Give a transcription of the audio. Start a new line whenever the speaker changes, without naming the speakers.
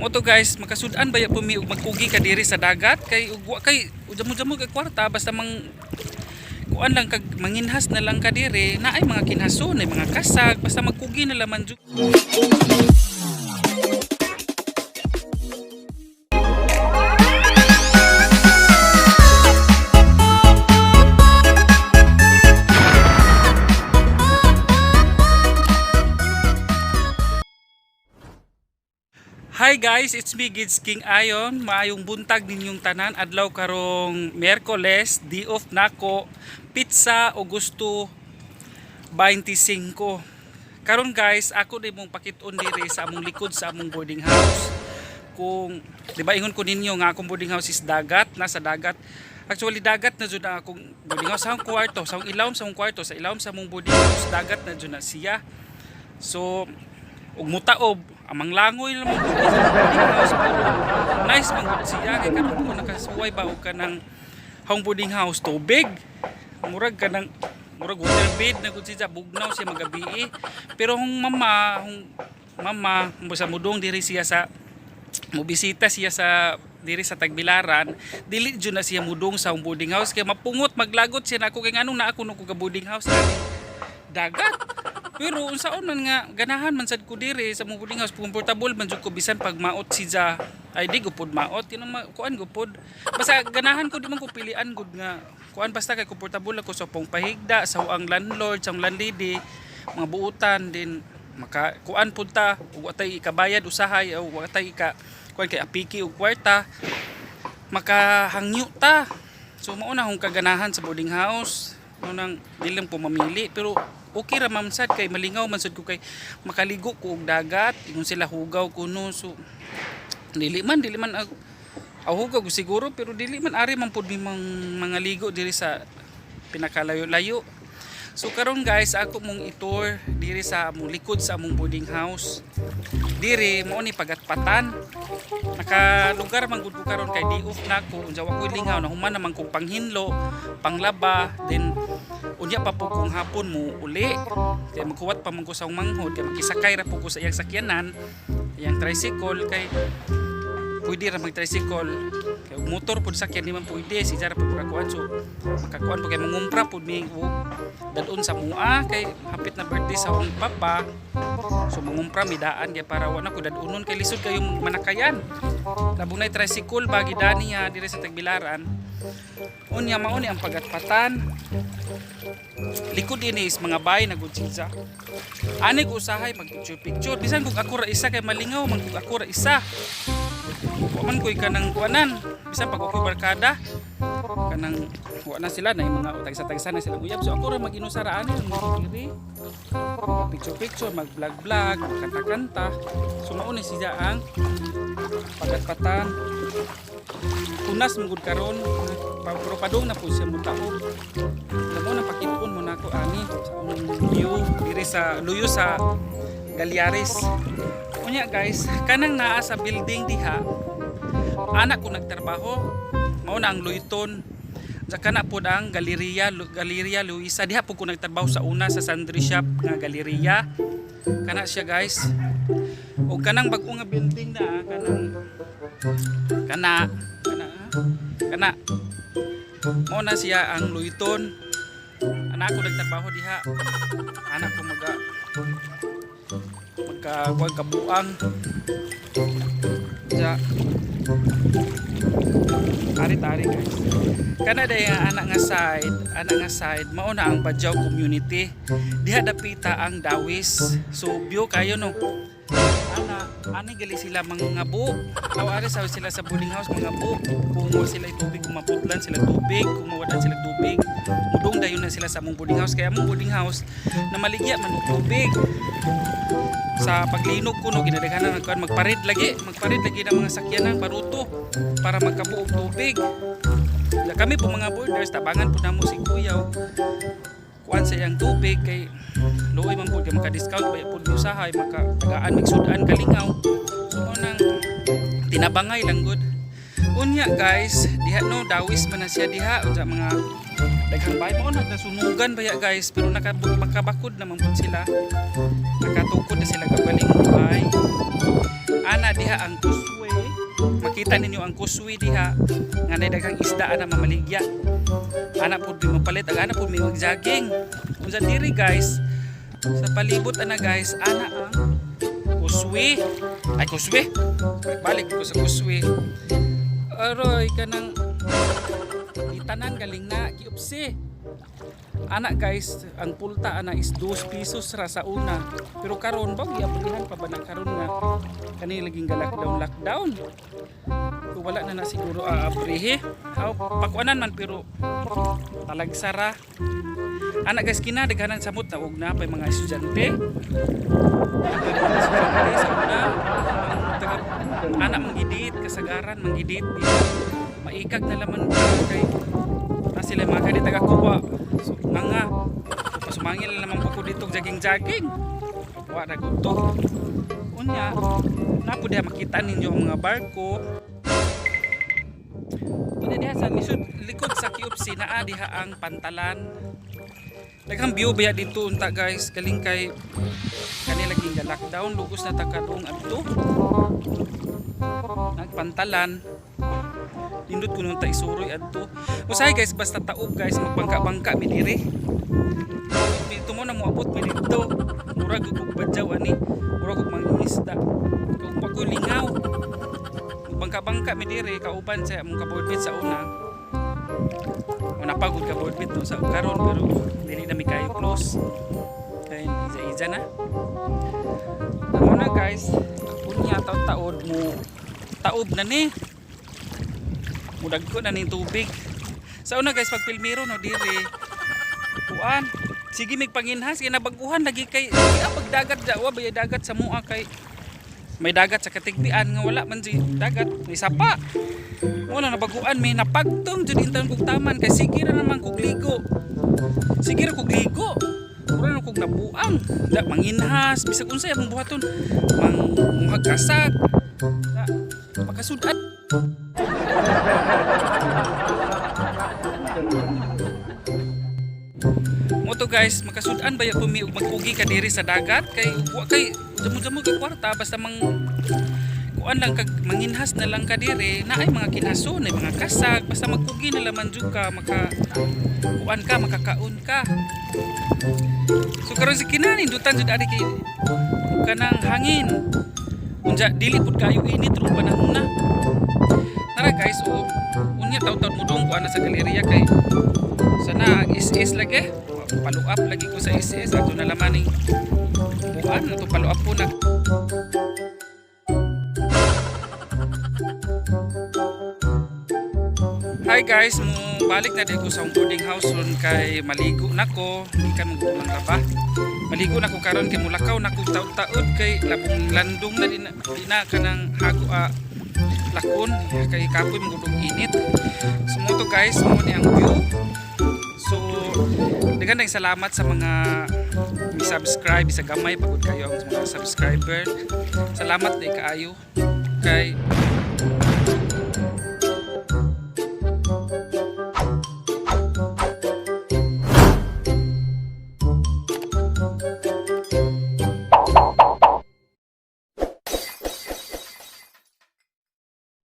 Mao to guys, makasud-an ba ya pud mi og magkugi ka diri sa dagat kay ug wa kay jamo-jamo kay kwarta, basta mang kuan lang kag manginhas na lang ka diri, naay mga kinhason, ay mga kasag, basta magkugi na laman jud. Hi guys, it's me, Gids King Ayon. Maayong buntag ninyong tanan. Adlaw karong Miyerkules, day off nako. Petsa Agosto 25. Karon guys, ako na mong pakiton diri sa among likod sa among boarding house. Kung di ba ingon ko ninyo nga akong boarding house is dagat, nasa dagat. Actually dagat na jud ang akong boarding house sa akong kwarto, sa akong ilawom sa akong kwarto, sa ilawom sa among boarding house, dagat na jud na siya. So ug mutaob amang langoy lang man gud sa boarding house, pero nice man gud siya kay karon ko nakasuway ba og kanang hong boarding house tubig, murag kanang murag water bed na gud siya, bugnaw siya magabi. Pero hong mama sa mudong diri siya sa mobisita siya sa diri sa Tagbilaran, dili jud na siya mudong sa hong boarding house kay mapungot, maglagot siya nako kay nganong naa kuno ko ka boarding house ani dagat. Pero unsaon man nga ganahan man sad ko diri sa mong boarding house, komportable man jud ko bisan pag maot si Ja. Ay, di gupod maot, yun ang kuan gupod. Basta ganahan ko, di man ko pilian gud nga kuan, basta kay komportable ako sa pong pahigda sa ang landlord, sa ang landlady, mga buutan din maka kuan pud ta ug atay ikabayad usahay o atay ika kuan kay apiki og kwarta, makahangyo ta. So mao na akong kaganahan sa boarding house. Mao nang di lang po mamili, pero okay ra man sad kay malingaw man sad ko kay makaligo ko og dagat. Ingon sila hugaw kuno, so dili man aw hugaw ko siguro, pero dili man ari man pud mi mang mga ligo diri sa pinakalayo-layo. So karon guys, ako mong i-tour diri sa among likod sa among boarding house. Diri mao ni pagatpatan. Nakalugar man gud ko karon kay di off na ko, unsa wa koy lingaw, na human naman kog panghinlo, panglaba, then unya pa po kung hapon mo uli. Kay magkuwat pa man ko sa akong manghod kay makisakay ra po ko sa iyang sakyanan, iyang tricycle, kay pwede ra mag tricycle kay og motor pud sakyan di man pwede, si ra pud makakuan. So makakuan po kay mangumpra pud mi og dadon sa mua kay hapit na birthday sa akong papa. So mangumpra mi daan kay para wa na ko dadunon kay lisod kayo manakayan, labong na tricycle bagi dani ha diri sa Tagbilaran. Unya mao ni ang pagatpatan. Likod ini is mga bay na gud siya. Ani ko usahay mag picture picture bisan kung ako ra isa kay malingaw man kung ako ra isa. Wa man ko'y kanang kuanan bisan pag ako'y barkada, kanang wa na sila na yung mga tagsa-tagsa na silang uyab, so ako ra mag-inusara ani diri, picture picture, mag vlog vlog, kanta kanta. So mao ni siya ang pagatpatan. Tunas man gud karon, pero padung na po siya mo taob. Mo na pakiton mo nako ani sa among view diri sa luyo sa Galyaris. Unya guys, kanang naa sa building diha, anak ko nagtrabaho, mao na ang Luyton. Sa kana pod ang Galeria, Galeria Luisa, diha po ko nagtrabaho sa una sa sundry shop nga Galeria. Kana siya guys. O kanang bag-o nga building na ah, kanang kana kana ah, kana mao na siya ang Luyton. Anak ko nagtrabaho diha. Anak ko maga magka kuwan kabuang. Ja. Ari-tari guys. Kana day nga anak nga side mao na ang Badjao community. Diha dapita ang Dawis. So view kayo no. Ana, ani gali sila mangabo. Aw ari sa sila sa boarding house mangabo. Kung wa sila tubig, kung maputlan sila tubig, kung mawadan sila tubig, mudong dayon na sila sa among boarding house. Kaya among boarding house na maligya man og tubig. Sa paglinog kuno ginadaghanan ang kuan, magparid lagi ng mga sakyanan baruto para magkabuo og tubig. Ya, kami po mga boarders, tabangan po namo si kuya og kuan sa iyang tubig kay luoy man po kay maka-discount ba po usahay, maka tagaan migsudan kalingaw. So mao nang tinabangay lang gud. Unya guys, diha no, Dawis man na siya diha unsa mga daghang bahay mao na nasunugan baya guys, pero makabakod naman pud sila, nakatukod na sila kagaling bahay. Ana diha ang Kusway. Makita ninyo ang kuswi diha nga nay daghang isda ana mamaligya. Ana pud mi mapalit, ang ana pud mi mag-jogging. Unsa diri, guys, sa palibot ana, guys, ana ang kuswi. Ay, kuswi. Balik ko sa kuswi. Aroy, kanang itanan galing na kiupsi. Ana, guys, ang pulta ana is 2 pesos ra sa una. Pero karon ba giaplihan pa ba na karon nga kani laging ga lockdown lockdown? So, wala na na siguro aabrihe. Aw, pakuanan man pero talagsara. Ana, guys, kina daghanan samot na og na pay mga estudyante. Napay mga estudyante sa una ang taga ana manggidit kasagaran manggidit di maikag na laman kay na sila mga kani taga kuwa. So mga pasumangil na naman po ko dito jogging jogging. Wa na gud. Unya, napo diha makita ninyo ang mga barko. Unya diha sa lisod, likod sa QFC, naa diha ang pantalan. Daghang view baya dito unta, guys, galing kay kani laging ga lockdown, lugos na ta kadung adto. Nagpantalan. Nindot kuno ta isuroy adto. Usahay, guys, basta taob, guys, magbangka-bangka mi diri. Dito mo na moabot mi dito. Murag og badyaw ani, murag og mangingisda. Kung pa ko lingaw. Bangka-bangka mi diri kauban sa among kaboardmate sa una. Una pa gud kaboardmate no sa karon, pero dili na mi kayo close. Kay isa-isa na. Amo na, guys. Unya taod-taod mo taob na ni. Mudagko na ning tubig. Sa una, guys, pag pilmiro no diri. Kuan. Sige mig panginhas kay nabaguhan lagi kay di pag dagat jawa bay dagat sa mua kay may dagat sa Katigbian nga wala man di dagat, may sapa. Mo na nabaguan may napagtong jud intawon kog taman kay sige ra naman kog ligo. Sige ra kog ligo. Mura na kog nabuang. Da manginhas bisag unsay among buhaton. Mang muhag kasag. Da makasud-an. Mo to, guys, makasud-an ba ya mi og magkugi ka diri sa dagat kay wa kay jamo-jamo kay kwarta, basta mang kuan lang kag manginhas na lang ka diri, na ay mga kinhason, ay mga kasag, basta magkugi na laman jud ka, maka kuan ka, makakaon ka. So karon si kinanin dutan jud ari kay kanang hangin. Unja dili pud kayo init rong panahon na. Tara, guys, o unya taw-taw mo dong kuan na sa galeriya kay sana ang SS lagi. Follow up lagi ko sa SS ato na laman ning buwan ato follow up po na. Hi guys, mo balik na di ko sa akong boarding house ron kay maligo na ko, gikan mo lang laba. Maligo na ko karon kay mulakaw na ko taud-taud kay labong landong na di na kanang hago lakon kay kapoy mo gud init. So mo to, guys, mo ni ang view. So daghan dayong salamat sa mga mi-subscribe sa gamay pagod kayo ang mga subscriber. Salamat day kaayo kay